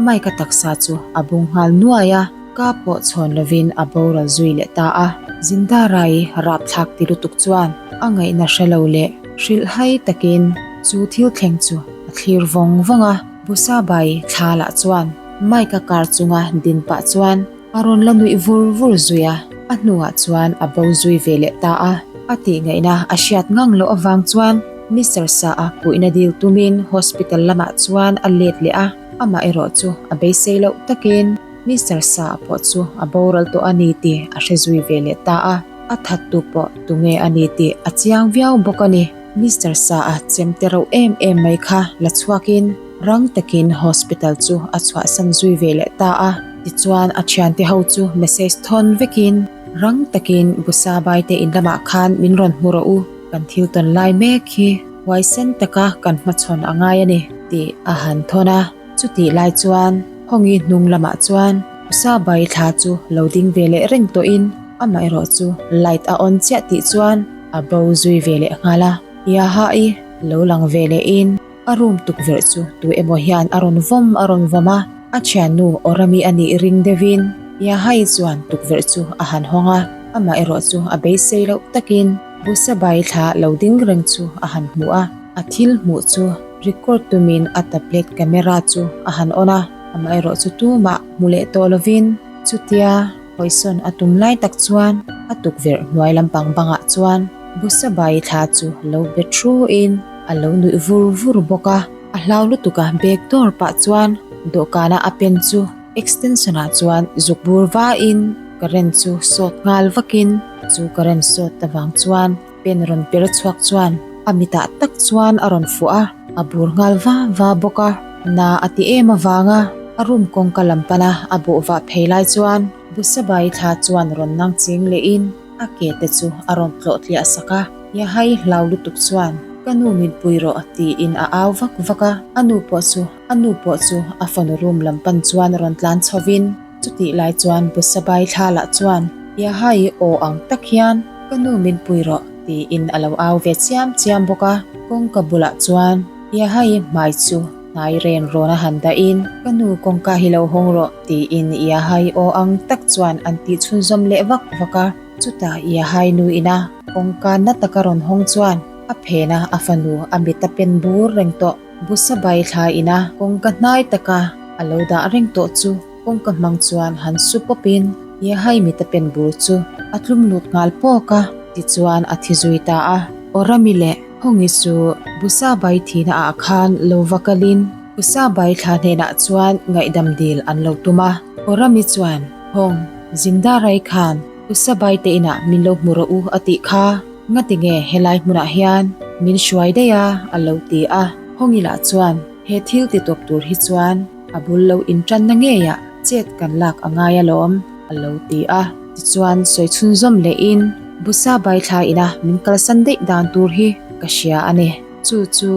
S1: Mike-a taksa chu a bung nghal nuai a. Ka pawh chhawn lovin a boral zui leh ta a. Zindarai rapthlak ti lutuk chuan a ngaihna hre lo leh hrilhhai takin chu thil thleng chu a thlir vawng vawng a. Busabai thla lah chuan Mike-a car chunga din pah chuan a rawn la nuih vur vur zui a, a hnuah chuan a bo zui ve leh ta a. A tih ngaihna a hriat ngang loh avang chuan Mister Sa-a puihna dil tumin hospital lamah chuan a let leh a, amah erawh chu a beisei loh takin Mister Sa-a pawh chu a boral tawh a ni tih a hre zui ve leh ta a, a thattu pawh tunge a ni tih a chiang viau bawk a ni. Mister Sa-a chemte rauh em em mai kha la chhuakin rang takin hospital chu a chhuahsan zui ve leh ta a. Tichuan a thiante ho chu message thawn vekin rang takin Busa Baite in lamah khan min rawn hmu rawh u, kan thil tawn lai mek hi huaisen taka kan hmachhawn a ngai a ni tih a han thawn a. Chutih lai chuan Hawngi hnung lamah chuan Busa Bai thla chu lo ding ve leh reng tawhin amaherawh chu light a on chiah tih chuan a bo zui ve leh nghal a. Yaha-i lo lang ve lehin a room tukverh chu tu emaw hian a rawn vawm a rawn vawm a, a thiannu Orami a nih ring deuhin Yaha-i chuan tukverh chu a han hawng a, amah erawh chu a beisei loh takin Busabai thla lo ding reng chu a han hmu a, a thil hmuh chu record tumin a tablet camera chu a han on a, amah erawh chu tumah hmu leh tawh lovin chutia Hawisawn a tum lai tak chuan a tukverh hnuai lampang bangah chuan Busabai thla chu lo be thuin a lo nuih vur vur bawk a. A hlau lutuk a bag dawr pah chuan dawhkana a pen chu extension ah chuan zuk bur vain current chu sawt nghal vakin chu current sawt avang chuan pen rawn per chhuak chuan a mitah tak chuan a rawn fuh a, a bur nghal va va bawk a. Na a ti em avanga a room kawngka lam pana a bawh vah phei lai chuan Busabai thla chuan rawn nang ching lehin a ke te chu a rawn tlawh tliah sak a. Yahai hlau lutuk chuan ka nu min pui rawh tiin a au vak vak a, a nu pawh chu a nu pawh chu a fanu room lam pan chuan rawn tlan chhovin Chutih lai chuan Busabai thla lah chuan Yahai aw ang tak hian ka nu min pui rawh tiin a lo au ve chiam chiam bawk a. Kawngka bulah chuan Yahai hmai chu hnai ren rawn a han dahin ka nu kawngka hi lo hawng rawh tiin Yahai aw ang tak chuan an tih chhunzawm leh vak vak a. Chutah Yahai nu ina kawngka na taka rawn hawng chuan a phena a fanu a mit a pen bur reng tawh. Busabai thla ina kawngka hnai taka a lo dah reng tawh chu Kawngka hmang chuan han su pawpin Yahai mita pen bur chu a tlum lut nghal pawk a, tichuan a thi zui ta a. Orami leh Hongi chu Busabai thihna ah khan lo va kalin Busabai thla hnenah chuan ngaihdam dil an lo tum a. Orami chuan, Hong, Zindarai khan Busabai te inah min lo hmu rawh u a tih kha, ngatinge helai hmunah hian min hruai daih a a lo ti a. Hongi lah chuan, He thil ti tawp tur hi chuan A bul lo intanna ngeiah chet kan lak a ngai alawm, a lo ti a. Tichuan sawi chhunzawm lehin Busa bai thla ina min kalsan daih dan tur hi ka hria a ni. Chu chu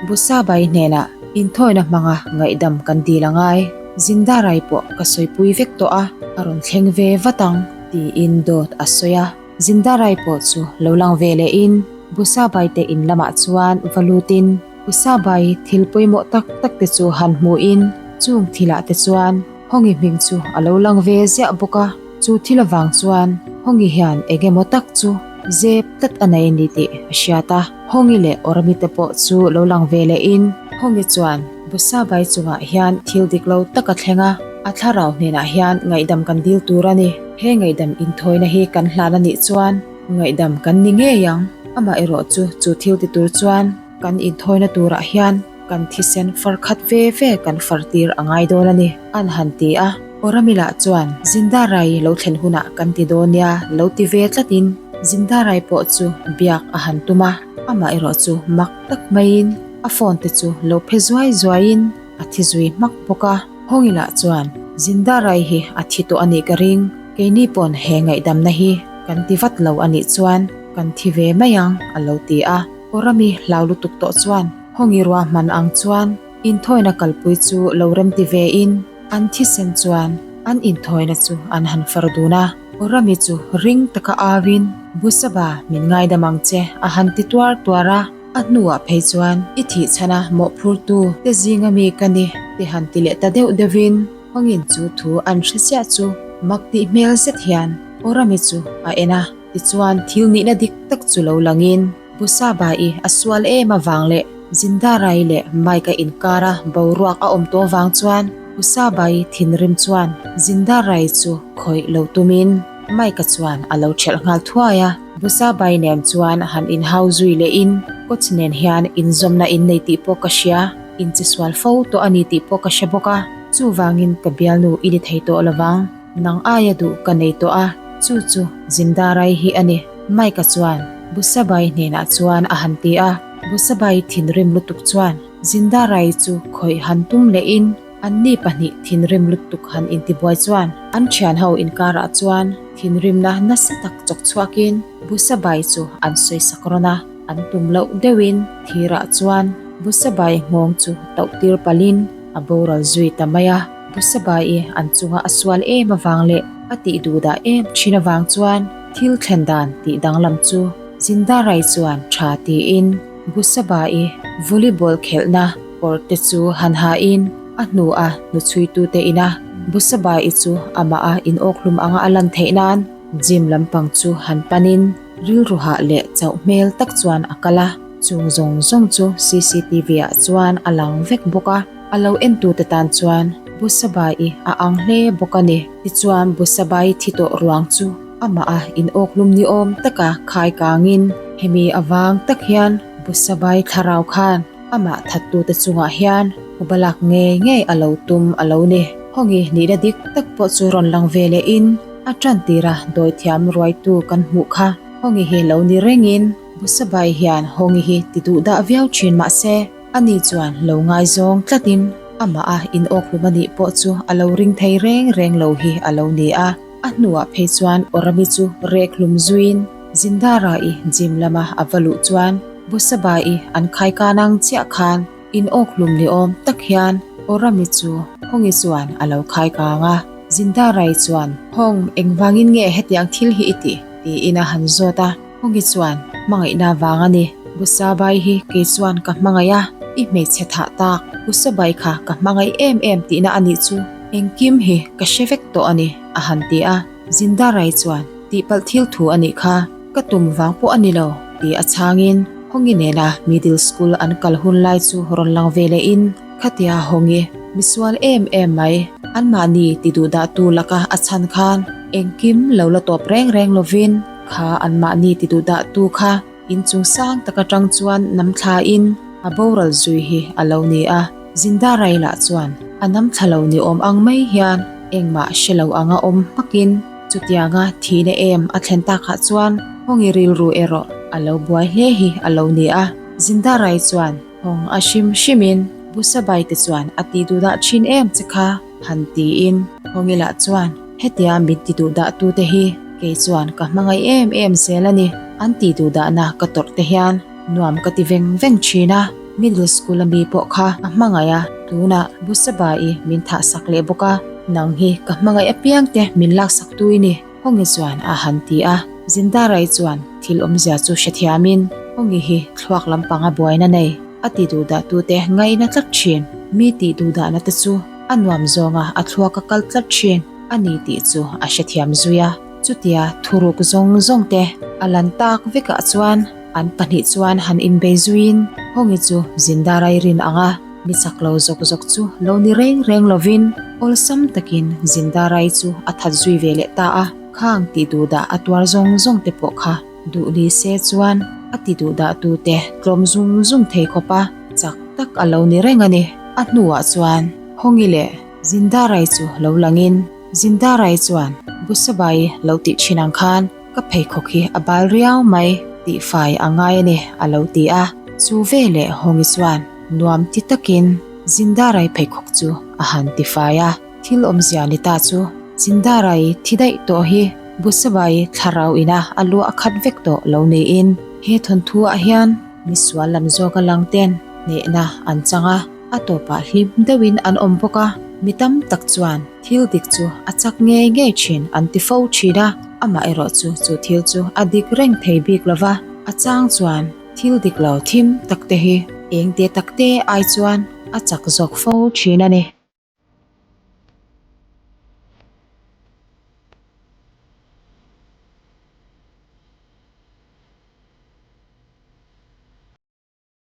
S1: Busa bai hnenah inthawina hmanga ngaihdam kan dil a ngai. Zindarai pawh ka sawipui vek tawh a, a rawn thleng ve vat ang, tiin dawt a sawi a. Zindarai pawh chu lo lang ve lehin Busa baite in lamah chuan va lutin, Usabai thil pawimawh tak tak te chu han hmuhin chung thilah te chuan Hongi hming chu a lo lang ve ziah bawk a, chu thil avang chuan Hongi hian eng emaw tak chu zep tlat a nei a ni tih a hriat a. Hongi leh Orami te pawh chu lo lang ve lehin Hongi chuan Busabai chungah hian thil dik lo tak a thleng a, a thlarau hnenah hian ngaihdam kan dil tur a ni. He ngaihdam inthawina hi kan hlan a nih chuan ngaihdam kan ni ngei ang. Amaherawh chu chu thil ti tur chuan Kan inthawina turah hian kan thisen far khat ve ve kan far tir a ngai dawn a ni, an han ti a. Oramila chuan, Zindarai lo thlen hunah kan ti dawn nia lo ti ve tlatin Zindarai pawh chu biak a han tum a, amah erawh chu mak tak maiin a phone te chu lo phe zuai zuaiin a thi zui hmak bawk a. Hawngila chuan, Zindarai hi a thi tawh a nih ka ring, keini pawn he ngaihdamna hi kan ti vat lo a nih chuan kan thi ve mai ang, a lo ti a. Orami hlau lutuk tawh chuan Hawngi ruahman ang chuan inthawina kalpui chu lo remti ve in an thisen chuan an inthawina chu an han far dun a. Orami chu ring taka au in Busaba min ngaidam ang che a han ti tuar tuar a, a hnuah phei chuan i thih chhana mawhphurtu te zinga mi ka ni ti han ti leh ta deuh deuh in Hawngin chu thu an hre chiah chu. Mak tih hmel zet hian Orami chu a en a, tichuan thil nihna dik tak chu lo langin Busabai a sual em avang leh Zindarai leh Mike-a inkara boruak a awm tawh vang chuan Busabai thinrim chuan Zindarai chu khawih lo tumin Mike-a chuan a lo ṭhelh nghal thuai a. Busabai nen chuan han inhau zui lehin coach nen hian inzawmna in nei tih pawh ka hria, inchisual fo tawh a ni tih pawh ka hre bawk a. Chuvangin ka bialnu i ni thei tawh lovang, nang aia duh ka nei tawh a, chu chu Zindarai hi a ni, Mike-a chuan Busabai hnenah chuan a han ti a. Busabai thinrim lutuk chuan Zindarai chu khawih han tum lehin anni pahnih thinrim lutuk han intibuai chuan an thianho inkarah chuan thinrimna nasa tak chawk chhuakin Busabai chu an sawisak rawn a, an tum loh deuhin thirah chuan Busabai nghawng chu tauh tir palhin, A boral zui ta mai a, Busabai an chunga a sual em avang leh a tih duh dah em thin avang chuan thil thlen dan tih danglam chu Zindarai chuan tha tiin Busabai volleyball khelhna kawr te chu han hain a hnu a hnuchhuitute ina Busabai chu amah a inawkhlum anga a lan theih nan gym lampang chu han panin rilru hah leh chauh hmel tak chuan a kal a. Chung zawng zawng chu cctv ah chuan a lang vek bawk a, a lo entute tan chuan Busabai a ang hle bawk a ni. Tichuan Busabai thi tawh ruang chu amah a inawklum ni awm taka khai kangin hemi avang tak hian Busabai thlarau khan amah thattute chungah hian hubalak ngei ngei a lo tum a lo ni. Hawngi nihna dik tak pawh chu rawn lang ve lehin a tantira dawithiam ruaitu kan hmuh kha Hawngi hi lo ni rengin, Busabai hian Hawngi hi ti duh dah viau thin mah se, ani chuan lo ngaizawng tlatin amah a inawkhlum a nih pawh chu a lo ring thei reng reng lo hi a lo ni a. A hnuah phei chuan Orami chu rek hlum zuiin Zindara-i gym lama a va luh chuan Busabai an khaikan ang chiah khan inawkhlum ni awm tak hian Orami chu Hawngi chuan a lo khaikang a. Zindarai chuan, Hawng, engvangin nge hetiang thil hi i tih? tiin a han zawt a. Hawngi chuan, Hmangaihna vang a ni. Busabai hi kei chuan ka hmangaih a, i hmeichhe thah tak. Busabai kha ka hmangaih em em tihna a nih chu. Engkim hi ka hre vek tawh a ni, a han ti a. Zindarai chuan, Tihpalh thil thu a nih kha, ka tum vang pawh a ni lo, ti a chhangin Hawngi nena middle school an kal hun lai chu rawn lang ve lehin, Khatia Hawngi, misual em em mai, anmahni ti duhdahtu laka a chhan khan engkim lo la tawp reng reng lovin, Kha anmahni ti duhdahtu kha inchung sang tak atang chuan nam thlain a boral zui hi a lo ni a. Zindarai lah chuan a nam thla lo ni awm ang mai hian engmah hre lo anga awm hmakin chutianga thihna em a thlen takah chuan Hawngi rilru erawh a lo buai hle hi a lo ni a. Zindarai chuan Hawng a hrim hrimin Busabai te chuan a ti duhdah thin em che kha han tiin Hawngi lah chuan Hetia min ti duhdah tute hi kei chuan ka hmangaih em em zel a ni. An ti duhdahna ka tawrh te hian nuam ka ti veng veng thin a, middle school a mi pawh kha ka hmangaih a, tunah Busabai min thah sak leh bawk a, nang hi ka hmangaih apiang te min laksak tu i ni, Hawngi chuan a han ti a. Zindarai chuan thil awmzia chu hrethiamin Hawngi hi thluak lampanga buaina nei a ti duhdah tute ngaihna tlat thin. Mi tih duhdahna te chu a nuam zawnga a thluak a kal tlat thin a ni tih chu a hrethiam zui a. Chutia thuruk zawng zawng te a lan tak vekah chuan an pahnih chuan han inbei zuiin Hawngi chu Zindarai rin ang a, mi chak lo zawk zawk chu lo ni reng reng lovin awlsam takin Zindarai chu a that zui ve leh ta a. Khang tih duhdah a tuar zawng zawng te pawh kha duh ni se chuan a ti duhdah tute tlawm zung zung thei khawp a, chak tak a lo ni reng a ni. A hnuah chuan Hawngi leh Zindarai chu lo langin Zindarai chuan Busabai lo tih thin ang khan ka pheikhawk hi a bal riau mai tih fai a ngai a ni a lo ti a. Chu veleh Hawngi chuan nuam ti takin Zindarai pheikhawk chu a han ti fai a. Thil awmzia ni ta chu Zindarai thi daih tawh hi Busabai thlarau ina a luah a khat vek tawh lo niin he thawnthu ah hian misual lam zawk a lang ten hnehna an chang a, a tawpah hlim deuhin an awm bawk a, mi tam tak chuan thil dik chu a chak ngei ngei thin an ti fo thin a, amaherawh chu chu thil chu a dik reng thei bik lova, a chang chuan thil dik lo thim tak te hi eng te tak te ai chuan a chak zawk fo thin a ni.